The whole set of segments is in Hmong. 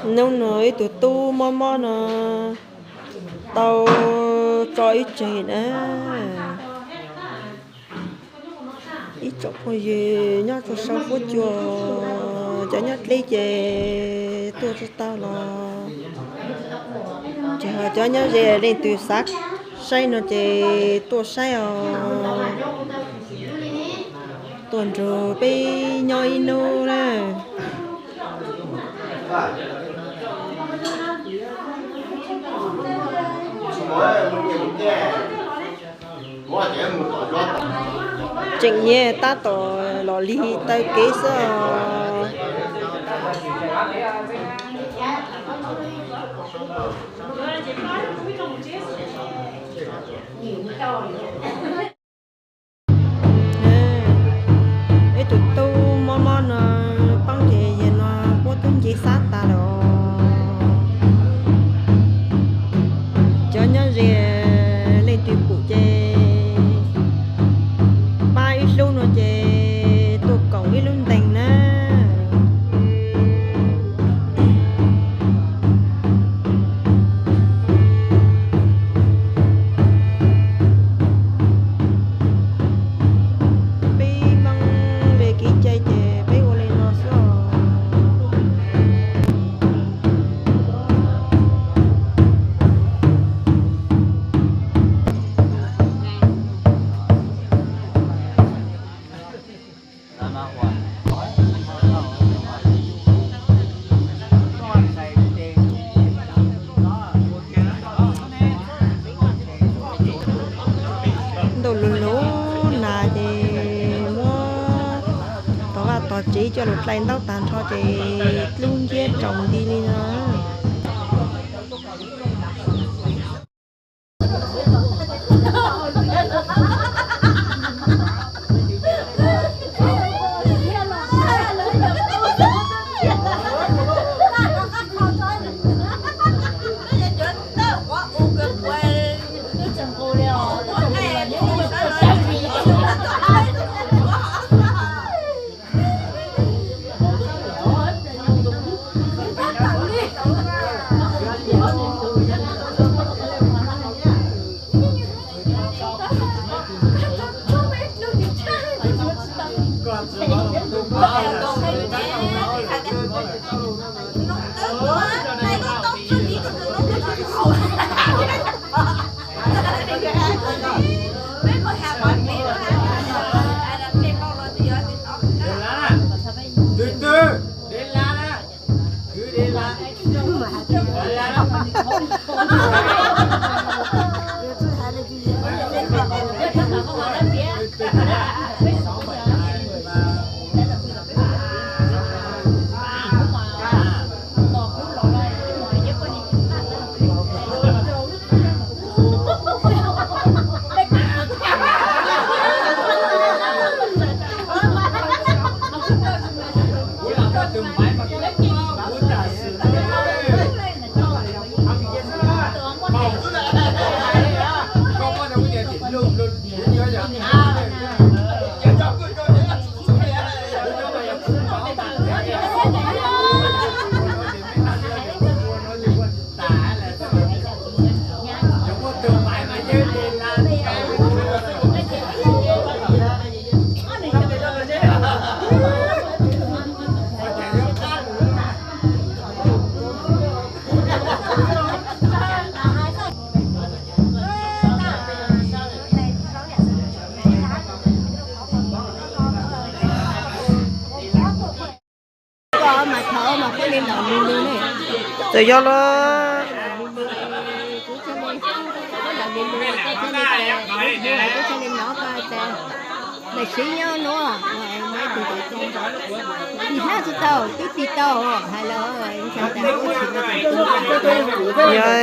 Hnub no ib tug tub mob mob no tau tso ib tseg na. Ib tsoom phooj ywg nyob rau sau fuab cua, cov nyob dleb ces tuaj tsis tau los, ces ho cov nyob ze leej twg xav saib no ces tuaj saib os. Tuaj nrog peb nyob ib hnub na. Tseem nyiag tab tom los lig taw kev xwb os. Ib tug tub mob mob no poob ces yog no muab tub nce xab tas lawm. Cov nyob ze leej twg pum ces pab ib hlub no ces tuaj koom ib lub ntees na. Peb Hmoob le kev cai ces peb ua li no xwb os. Ntuj lug lug nas ces muab tog vaj tog tsev coj lug dlai ntaub tag nrho ces dlub nciab tsaus nti li no. Txawm yog los. Ntawm siv nyob nuav, ib tug ntawm cov ntawd tig hnab tsis tau, twb tig tau, hais los ntawm ub tsis yog,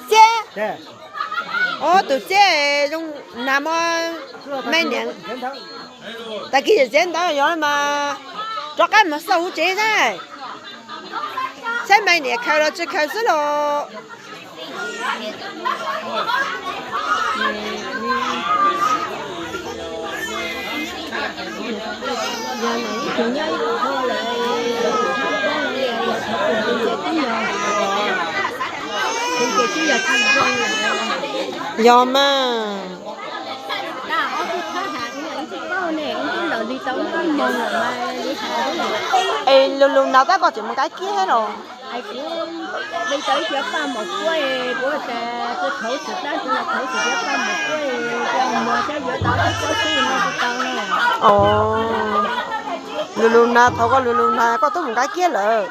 txiab, ob tug txiab zoo nag mog, me niam, tag kis yawm txiv ntawd yog mas rov qab mus xauj hauv tsev saib, saib me niam khaws los tsis khaws xwb los. Yog ib tug nyob ib tug ua lawm. Yog mas. Es lug lug nag tab koj tseem mus kab kiab thiab los? Lug lug nag, thaum koj lug lug nag koj twb mus kab kiab lawm.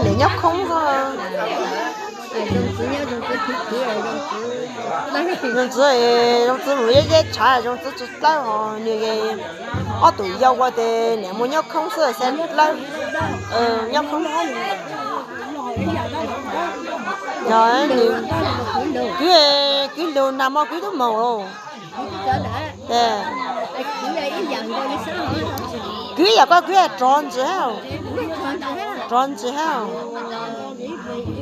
Niam nyob khoob. Zoo Txwv, Zoo Txwv mus yeb yeb tshav, Zoo Txwv tsis dawb ho nws, ob tug yau ua tes niam mus nyob khoob xwb, xa dawb, nyob khoob. Kwv, kwv lug nag hmo kwv twb moog los. Kwv yam koj kwv rov ntsis, rov ntsis hab.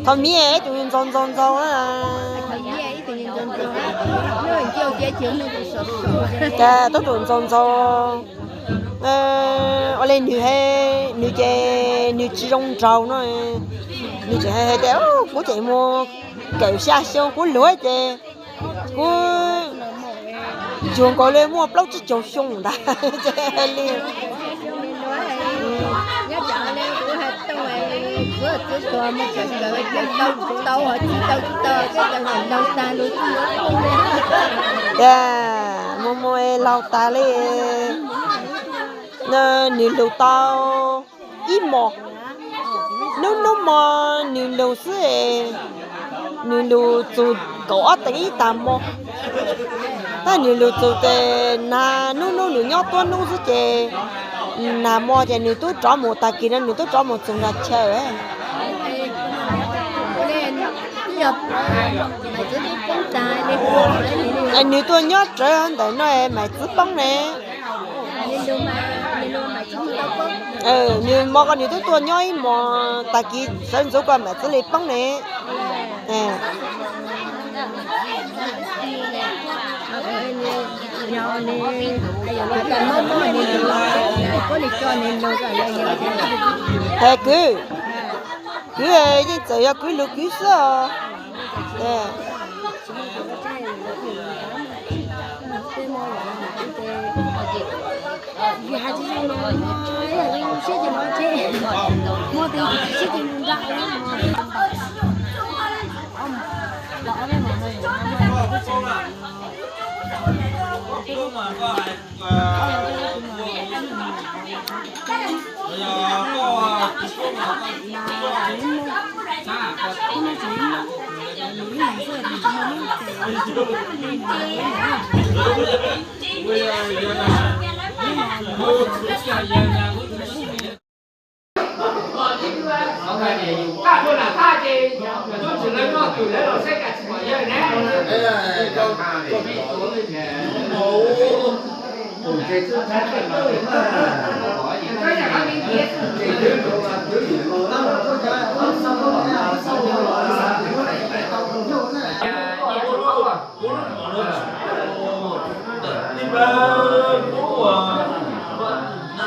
Thaum miv ib tug ntxaug ntxaug ntxaug, cas tub tus ntxaug ntxaug, ua li nws, nws ces nws tsis zoo nraug no, nws tseem hais tias kuv tseem mus kaum xya xyoo kuv luag ces kuv yuag nkaus li muaj plaub tsib caug xyoo ntag. Ces li mus mus laug tas li, nws lug tau ib mos, nub nub mo nws lug xwb, nws lug txug kaum ob teev ib tag mo. Tab nws lug txug tes nag nub nub nws nyob tuab nub xwb ces nag mo ces nws tub rov mus, tag kis no nws tub rov mus txug nrag chaw. Nws tuaj nyob rawv ntawm no Maiv Txwv poob ne. Nws mo ko nws twb tuaj nyob ib mos, tag kis sawv ntxuv ko Maiv Txwv li poob ne. Es kwv, kwv yeej txawm yog kwv lug kwv xwb os.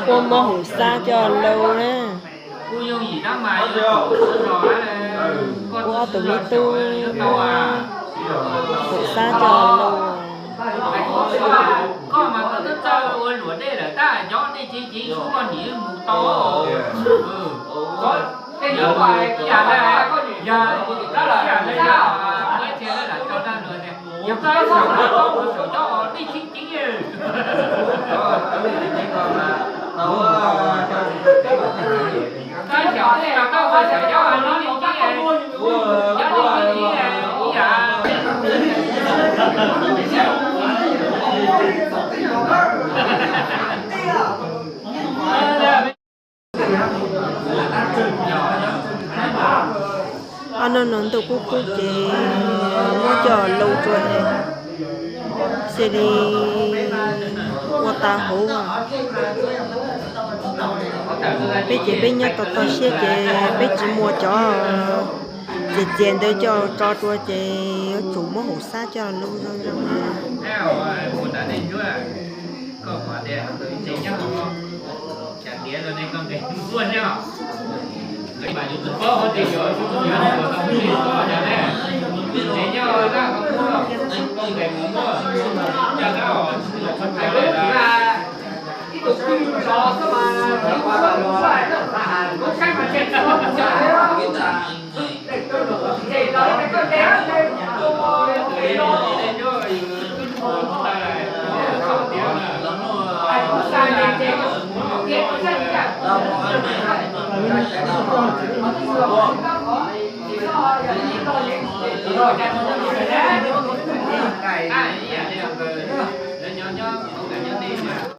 Ua mov hauv xab coj laug na. Ua ob tug me tub, hauv xab coj laug. Tus kub kub ces muab coj lub rua es xia li ua tas huv. Peb ces peb nyob tau tog siab ces peb tsis muaj cov txias txias ntawd coj tso rua ces yuav tsum muab hauv xab coj lub zoo zoo.